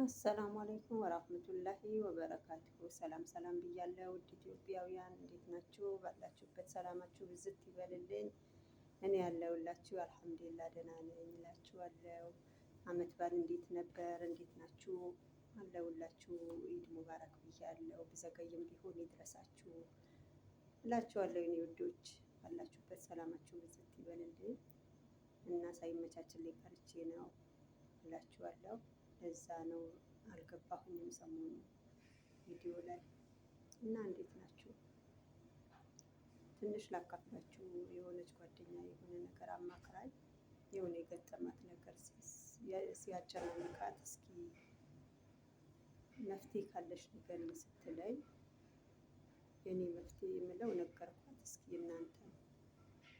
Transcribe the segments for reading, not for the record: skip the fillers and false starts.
አሰላሙ አለይኩም ወራህመቱላሂ ወበረካቱሁ። ሰላም ሰላም ብያለሁ ውድ ኢትዮጵያውያን፣ እንዴት ናችሁ? ባላችሁበት ሰላማችሁ ብዝት ይበልልኝ። እኔ ያለሁላችሁ አልሐምዱሊላህ ደህና ነኝ እላችኋለሁ። አመት በዓል እንዴት ነበር? እንዴት ናችሁ? አለሁላችሁ። ኢድ ሙባረክ ብያለሁ። ብዘገይም ቢሆን ይድረሳችሁ እላችኋለሁ። የኔ ውዶች ባላችሁበት ሰላማችሁ ብዝት ይበልልኝ እና ሳይመቻችልኝ ቀርቼ ነው እላችኋለሁ። ለዛ ነው አልገባሁኝም ሰሞኑ ቪዲዮ ላይ እና እንዴት ናችሁ? ትንሽ ላካፍላችሁ። የሆነች ጓደኛ የሆነ ነገር አማክራኝ የሆነ የገጠማት ነገር ሲያጨናንቃት እስኪ መፍትሄ ካለሽ ንገሪኝ ስትለኝ የኔ መፍትሄ የምለው ነገርኳት። እስኪ እናንተ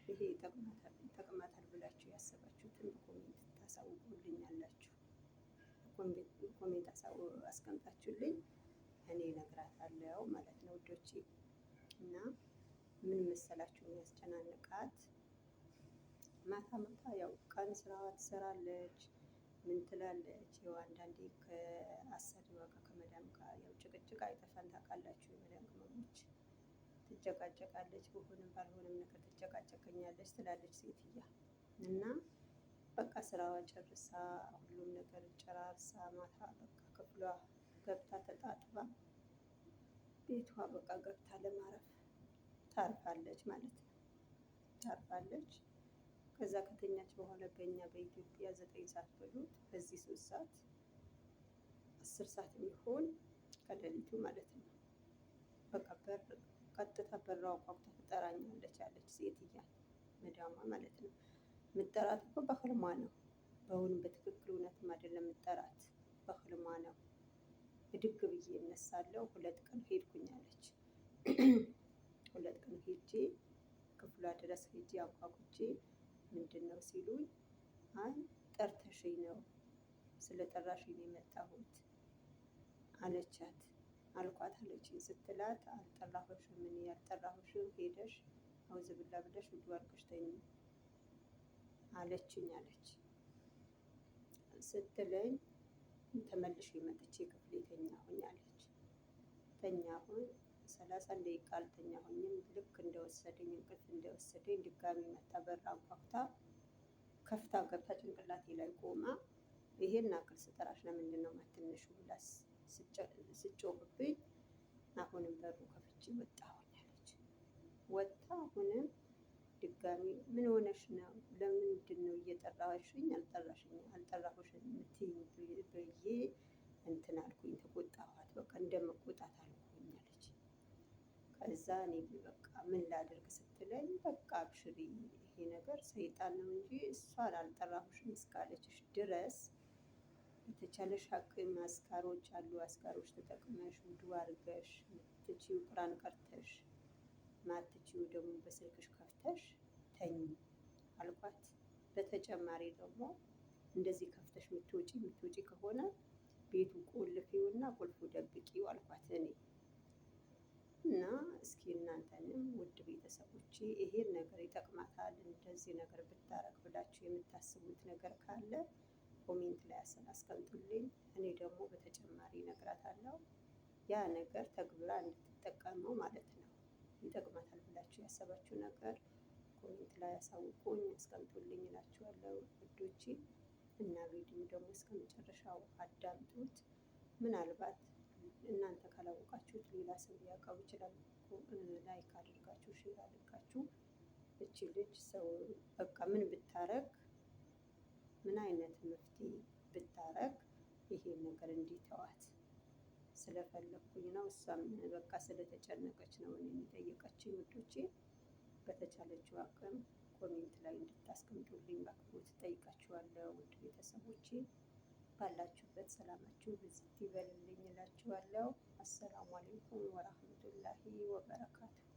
ይሄ ይጠቅማታል ብላችሁ ያሰባችሁትን በ comment ታሳውቁልኛላችሁ። Comment አስቀምጣችሁልኝ እኔ እነግራታለሁ ማለት ነው ውዶቼ። እና ምን መሰላችሁ የሚያስጨናንቃት ማታ ማታ ያው ቀን ስራዋ ትሰራለች፣ ምን ትላለች። ያው አንዳንዴ ከአሰሪዋ ጋር ከመዳም ጋር ያው ጭቅጭቅ አይጠፋም ታውቃላችሁ። የመዳም ቅመሞች ትጨቃጨቃለች፣ በሆነም ባልሆነም ነገር ትጨቃጨቀኛለች ትላለች ሴትያ እና በቃ ስራዋ ጨርሳ ሁሉም ነገር ጨራርሳ ማታ በቃ ክፍሏ ገብታ ተጣጥባ ቤቷ በቃ ገብታ ለማረፍ ታርፋለች ማለት ነው። ታርፋለች። ከዛ ከተኛች በኋላ በእኛ በኢትዮጵያ 9 ሰዓት በሉት በዚህ 3 ሰዓት 10 ሰዓት የሚሆን ከሌሊቱ ማለት ነው። በቃ በር ቀጥታ በሯ አንኳኩታ ትጠራኛለች አለች ሴትያ መዳሟ ማለት ነው። ምጠራት እኮ በህልሟ ነው። በእውንም በትክክል እውነትም አይደለም ምጠራት በህልሟ ነው። ብድግ ብዬ እነሳለሁ። 2 ቀን ሄድኩኝ አለች። 2 ቀን ሄጄ ክፍሏ ድረስ ሄጄ አንኳኩቼ ምንድን ነው ሲሉኝ፣ አይ ጠርተሽኝ ነው፣ ስለ ጠራሽኝ ነው የመጣሁት አለቻት። አልኳት አለችኝ ስትላት፣ አልጠራሁሽም፣ እኔ ያልጠራሁሽም፣ ሄደሽ አውዝ ብላ ብለሽ ውዱ አድርገሽ ተኝ አለችኝ አለች ስትለኝ፣ ተመልሼ መጥቼ ክፍሌ ተኛሁኝ አለች። ተኛሁኝ፣ 30 ደቂቃ አልተኛሁኝም። ልክ እንደወሰደኝ እንቅልፍ እንደወሰደኝ ድጋሚ መታ በር አንኳኩታ ከፍታ ገብታ ጭንቅላቴ ላይ ቆማ ይሄን አክል ስጠራሽ ለምንድን ነው የማትነሺው ብላ ስጮህብኝ አሁንም በሩ ከፍቼ ወጣሁኝ አለች። ወጥታ አሁንም ድጋሚ ምን ሆነሽ ነው? ለምንድን ነው እየጠራሽኝ አልጠራሽኝ አልጠራሁሽም የምትይኝ ብዬ እንትን አልኩኝ፣ ተቆጣኋት። በቃ እንደመቆጣት አልኩኝ አለች። ከዛ እኔ በቃ ምን ላድርግ ስትለኝ በቃ አብሽሪ፣ ይሄ ነገር ሰይጣን ነው እንጂ እሷን አልጠራሁሽም እስካለችሽ ድረስ በተቻለሽ አቅም አስካሮች አሉ፣ አስካሮች ተጠቅመሽ ውዱ አድርገሽ ምትችይው ቁርአን ቀርተሽ ማትችይው ደግሞ በስልክሽ ከፍተሽ ተኝ አልኳት። በተጨማሪ ደግሞ እንደዚህ ከፍተሽ ምትወጪ ከሆነ ቤቱ ቆልፊውና ቁልፉ ደብቂው አልኳት እኔ። እና እስኪ እናንተንም ውድ ቤተሰቦቼ ይሄን ነገር ይጠቅማታል እንደዚህ ነገር ብታረግ ብላችሁ የምታስቡት ነገር ካለ comment ላይ አስቀምጡልኝ። እኔ ደግሞ በተጨማሪ እነግራታለሁ። ያ ነገር ተግብራ እንድትጠቀመው ማለት ነው። ይጠቅማታል ብላችሁ ያሰባችሁ ነገር comment ላይ አሳውቁኝ፣ አስቀምጡልኝ እላችኋለሁ ውዶቼ። እና ቪዲዮ ደግሞ እስከ መጨረሻው አዳምጡት። ምናልባት እናንተ ካላወቃችሁት ሌላ ሰው ሊያውቀው ይችላል። Like አድርጋችሁ share አድርጋችሁ እቺ ልጅ ሰው በቃ ምን ብታረግ ምን አይነት መፍትሄ ብታረግ ይሄን ነገር እንዲተዋት ስለፈለኩኝ ነው። እሷም በቃ ስለተጨነቀች ነው እኔን የጠየቀችኝ ውዶቼ። በተቻለችው አቅም comment ላይ እንድታስቀምጡልኝ በአክብሮት እጠይቃችኋለሁ። ውድ ቤተሰቦቼ ባላችሁበት ሰላማችሁ ብዝት ይበልልኝ እላችኋለሁ። አሰላሙ አለይኩም ወራህመቱላሂ ወበረካቱ።